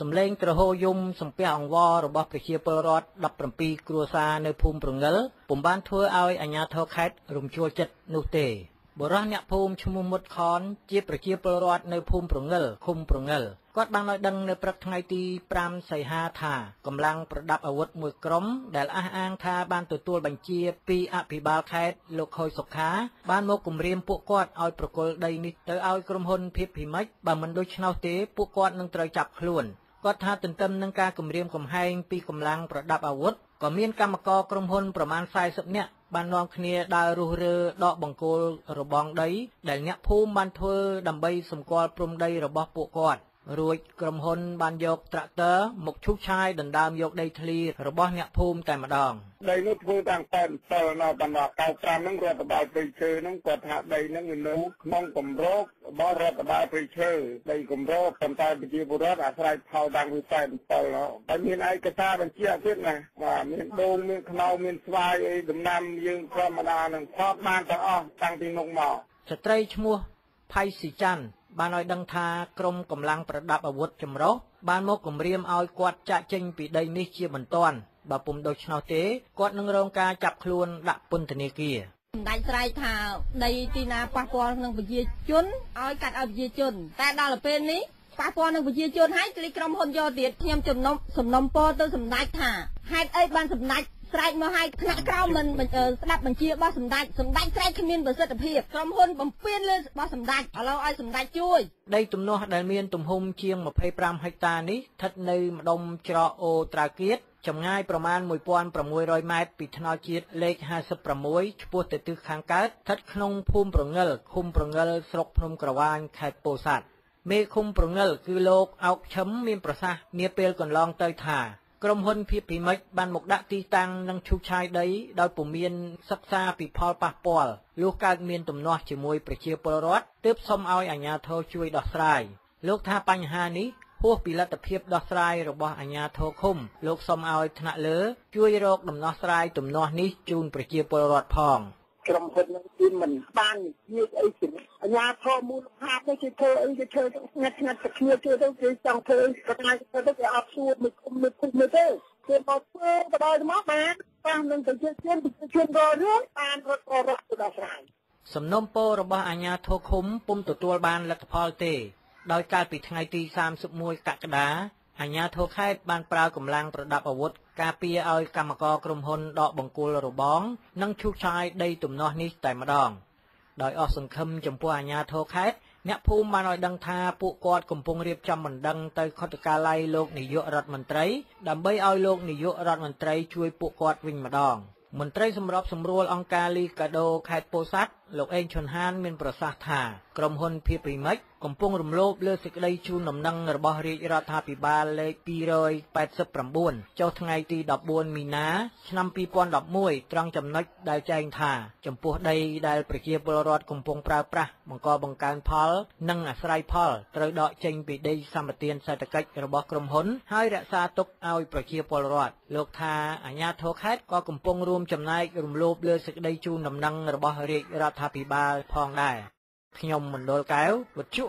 សំឡេងទ្រហោយំសំពះអង្វររបស់ប្រជាពលរដ្ឋ17គ្រួសារនៅភូមិប្រងិលពុំបានធ្វើឲ្យអាជ្ញាធរខេត្តរំជួលចិត្តនោះទេបុរសអ្នកភូមិឈ្មោះមុតខនជាប្រជាពលរដ្ឋនៅភូមិប្រងិលឃុំប្រងិលគាត់បានឲ្យដឹងនៅព្រឹកថ្ងៃទី5សីហាថាកម្លាំងប្រដាប់អាវុធមួយក្រុមដែលអះអាងថាបានទទួលបញ្ជាពីអភិបាលខេត្តលោកខូចសុខាបានមកគំរាមពួកគាត់ឲ្យប្រគល់ដីនេះទៅឲ្យក្រុមហ៊ុនភាពភិមិចបើមិនដូច្នោះទេពួកគាត់នឹងត្រូវចាប់ខ្លួនគាត់ថាទន្ទឹមនឹងការគំរាមកំហែងពីកម្លាំងប្រដាប់អាវុធក៏មានកម្មករក្រុមហ៊ុនប្រមាណ40នាក់បាននាំគ្នាដើររុះរើដកបង្គោលរបងដីដែលអ្នកភូមិបានធ្វើដើម្បីសម្គាល់ព្រំដីរបស់ពួកគាត់រួចក្រុមហ៊ុនបានយកត្រាក់ទ័រមកឈូសឆាយដណ្ដើមយកដីធ្លីរបស់អ្នកភូមិតែម្ដងដីនោះធ្វើតាំង87ដល់បណ្ដា95ហ្នឹងរដ្ឋបាលព្រៃឈើហ្នឹងគាត់ថាដីហ្នឹងវានៅក្នុងគម្របរបស់រដ្ឋបាលព្រៃឈើដីគម្របប៉ុន្តែប្រជាពលរដ្ឋអាស្រ័យផលតាំងពី87ហើយមានឯកសារបញ្ជាក់ទៀតណាបាទមានដូងមានខ្នុរមានស្វាយអីដំណាំយើងធម្មតានឹងថតបានទាំងអស់តាំងពីនោះមកស្ត្រីឈ្មោះផៃស៊ីច័ន្ទបានឲ្យដឹងថាក្រុមកម្លាំងប្រដាប់អាវុធចម្រុះបានមកគំរាមឲ្យគាត់ចាកចេញពីដីនេះជាបន្ទាន់បើពុំដូច្នោះទេគាត់នឹងរងការចាប់ខ្លួនដាក់ពន្ធនាគារសម្ដេចស្រែកថាដីទីណាប៉ះពាល់នឹងប្រជាជនឲ្យកាត់ឲ្យប្រជាជនតែដល់ពេលនេះប៉ះពាល់នឹងប្រជាជនហើយគ្លីក្រុមហ៊ុនយកទៀតខ្ញុំសំណុំពរទៅសម្ដេចថាហេតុអីបានសម្ដេចស្រែកមកឲ្យថ្នាក់ក្រោមមិនស្ដាប់បញ្ជារបស់សម្ដេចសម្ដេចស្រែកគ្មានប្រសិទ្ធភាពក្រុមហ៊ុនបំពេញលើរបស់សម្ដេចឥឡូវឲ្យសម្ដេចជួយដីទំនាស់ដែលមានទំហំជាង25ហិកតានេះស្ថិតនៅម្ដុំច្រកអូត្រាគៀតចម្ងាយប្រមាណ1600ម៉ែត្រពីថ្នល់ជាតិលេខ56ឆ្ពោះទៅទិសខាងកើតស្ថិតក្នុងភូមិប្រងិលឃុំប្រងិលស្រុកភ្នំក្រវាញខេត្តពោធិ៍សាត់មេឃុំប្រងិលគឺលោកអោកឈឹមមានប្រសាសន៍នាពេលកន្លងទៅថាក្រុមហ៊ុនភាពភិមិចបានមកដាក់ទីតាំងនិងឈូសឆាយដីដោយពុំមានសិក្សាពីផលប៉ះពាល់លុះកើតមានទំនាស់ជាមួយប្រជាពលរដ្ឋទើបសុំឲ្យអាជ្ញាធរជួយដោះស្រាយលោកថាបញ្ហានេះហួសពីលទ្ធភាពដោះស្រាយរបស់អាជ្ញាធរឃុំលោកសុំឲ្យថ្នាក់លើជួយរកដំណោះស្រាយទំនាស់នេះជូនប្រជាពលរដ្ឋផងក្រុមហ៊ុននឹងគឺមិនបាននិយាយអីទេអាជ្ញាធរមូលដ្ឋាននេះគេធ្វើអីគេធ្វើស្ងាត់ស្ងាត់តែគ្នាជួយទៅគេចង់ធ្វើក៏តែទៅគេអត់សួរមួយគុំមួយភូមិមួយទេគេមកធ្វើបដិមកបានប៉ះនឹងប្រជាជនប្រជាជនររឿងបានរត់រត់ទៅដោះស្រាយសំណុំពររបស់អាជ្ញាធរឃុំពុំទទួលបានលទ្ធផលទេដោយកាលពីថ្ងៃទី31កក្កដាអាជ្ញាធរខេត្តបានប្រើកម្លាំងប្រដាប់អាវុធការពារឲ្យកម្មករក្រុមហ៊ុនដកបង្គោលរបងនិងឈូសឆាយដីទំនាស់នេះតែម្ដងដោយអស់សង្ឃឹមចំពោះអាជ្ញាធរខេត្តអ្នកភូមិបានឲ្យដឹងថាពួកគាត់កំពុងរៀបចំបណ្ដឹងទៅខុទ្ទកាល័យលោកនាយករដ្ឋមន្ត្រីដើម្បីឲ្យលោកនាយករដ្ឋមន្ត្រីជួយពួកគាត់វិញម្ដងមន្ត្រីសម្របសម្រួលអង្គការលីកាដូខេត្តពោធិ៍សាត់លោកអេងឈុនហានមានប្រសាសន៍ថាក្រុមហ៊ុនភាពភិមិចកំពុងរំលោភលើសេចក្តីជូនដំណឹងរបស់រាជរដ្ឋាភិបាលលេខ289ចុះថ្ងៃទី14មីនាឆ្នាំ2011ត្រង់ចំណុចដែលចែងថាចំពោះដីដែលប្រជាពលរដ្ឋកំពុងប្រើប្រាស់បង្កបង្កើនផលនិងអាស្រ័យផលត្រូវដកចេញពីដីសម្បទានសេដ្ឋកិច្ចរបស់ក្រុមហ៊ុនហើយរក្សាទុកឲ្យប្រជាពលរដ្ឋលោកថាអាជ្ញាធរខេត្តក៏កំពុងរួមចំណែករំលោភលើសេចក្តីជូនដំណឹងរបស់រាជរដ្ឋាភិបាលផងដែរខ្ញុំមណ្ឌលកែវវិទ្យុ